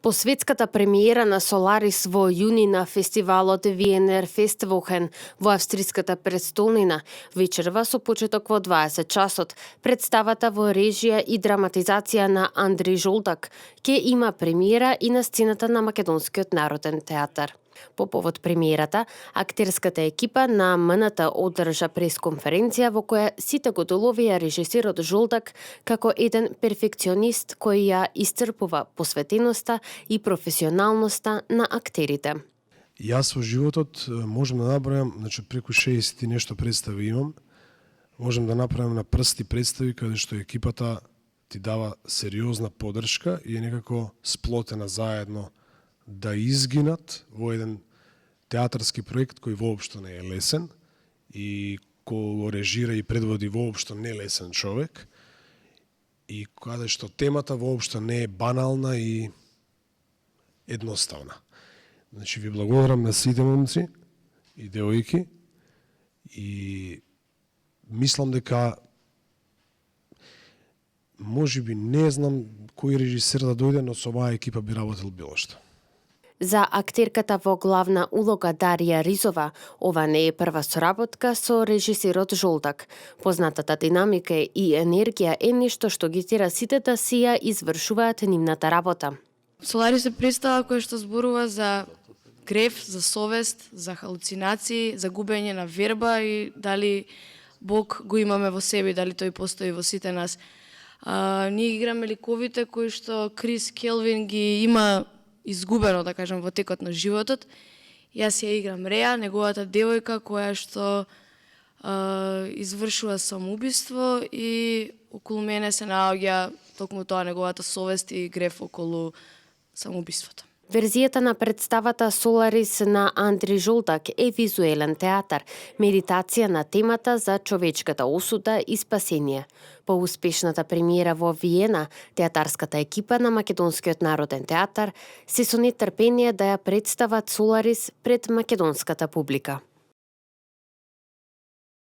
По светската премиера на Соларис во јуни на фестивалот Wiener Festwochen во австриската престолнина, вечерва со почеток во 20 часот, представата во режија и драматизација на Андри Жолтак ќе има премиера и на сцената на Македонскиот народен театар. По повод премиерата, актерската екипа на МНТ одржа пресконференција во која сите го доловија режисерот Жолтак како еден перфекционист кој ја исцрпува посветеноста и професионалноста на актерите. Јас во животот можам да набројам, преку 60 и нешто представи имам. Можам да направам на прсти представи каде што екипата ти дава сериозна поддршка и е некако сплотена заедно да изгинат во еден театарски проект кој воопшто не е лесен и кој го режира и предводи воопшто нелесен човек и каде што темата воопшто не е банална и едноставна. Ви благодарам на сите момци и девојки и мислам дека можеби не знам кој режисер да дојде, но со оваа екипа би работел било што. За актерката во главна улога Дарија Ризова, ова не е прва соработка со режисерот Жолтак. Познатата динамика и енергија е нешто што ги тера сите да си ја извршуваат нивната работа. Соларис е представа која што зборува за грев, за совест, за халуцинации, за губење на верба и дали Бог го имаме во себе, дали тој постои во сите нас. Ние играме ликовите кои што Крис Келвин ги има изгубено, да кажам, во текот на животот. Јас ја играм Реа, неговата девојка која што извршува самоубиство и околу мене се наоѓа токму тоа, неговата совест и грев околу самоубиството. Верзијата на представата Соларис на Андри Жолтак е визуелен театар, медитација на темата за човечката осуда и спасение. По успешната премиера во Виена, театарската екипа на Македонскиот народен театар се со нетрпение да ја представат Соларис пред македонската публика.